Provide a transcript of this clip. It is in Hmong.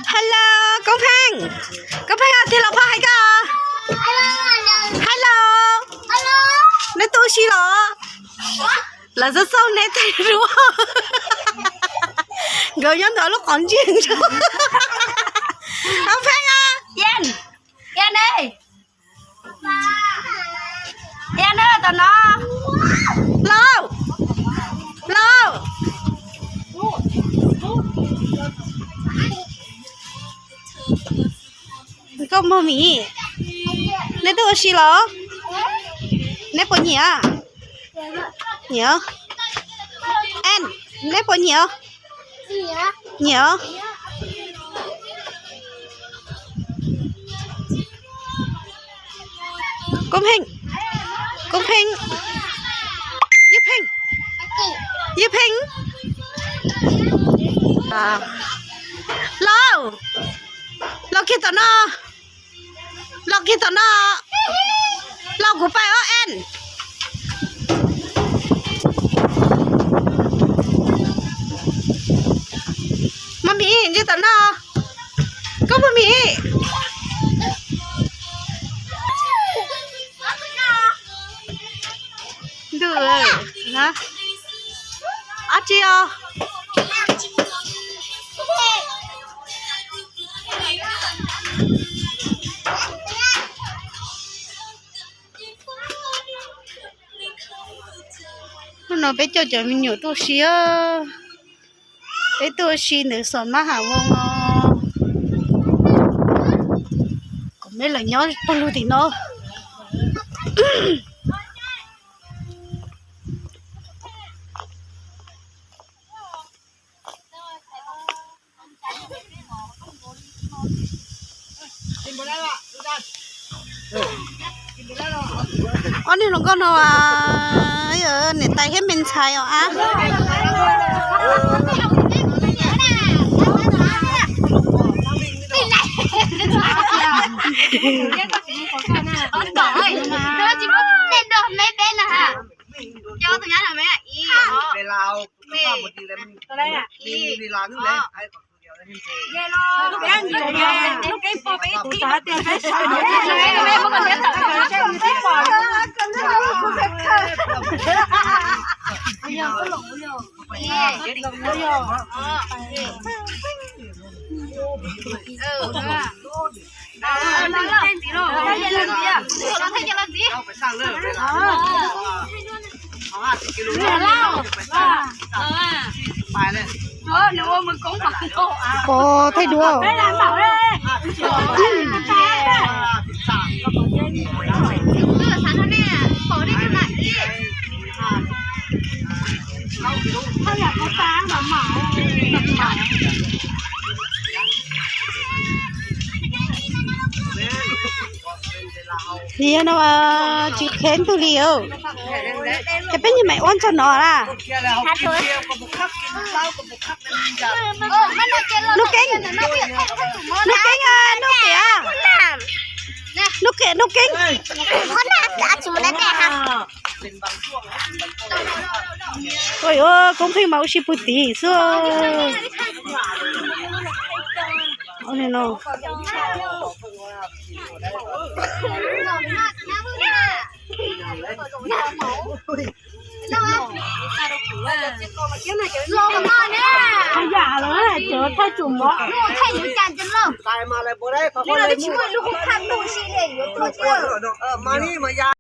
Hello, Koob Pheej. Koob Pheej, tig los phauj hais koj. Hello. Neb tuaj ua si los? Lawv xauj xauj neb tag duab. Nkawd nyob ntawm lub qhov ntsej. Koob Pheej a. Lauj, lauj. Nkauj Mog Mim, neb tuaj ua si los? Neb puas nyiam? Nyiam. An, neb puas nyiam? Nyiam. Koob Pheej, Koob Pheej, Yeej Pheej, Yeej Pheej. Lauj, los kiag tom no, los kiag tom no, los kuv pais os An. Mog Mim, ntsia tom no, Koob Mog Mim. Ntuj, dab tsi os? Hnub no peb coj cov me nyuam tuaj ua si, peb tuaj ua si ntawm Xos Mab Hav Voos no. Kom meb lawv nyob pawg lug tim no. Ob niag hluas nkauj no, niam tais thiab me ntxhais os a. Pos thaij duab. Yog no tsis qhia ntuj li os. Ces peb nyuam maim ua ntxog no na. Nuj Keeb, Nuj Keeb, Nuj Keeb, Nuj Keeb, Nuj Keeb. Ua, Koob Pheej mas ua si puag tim xwb.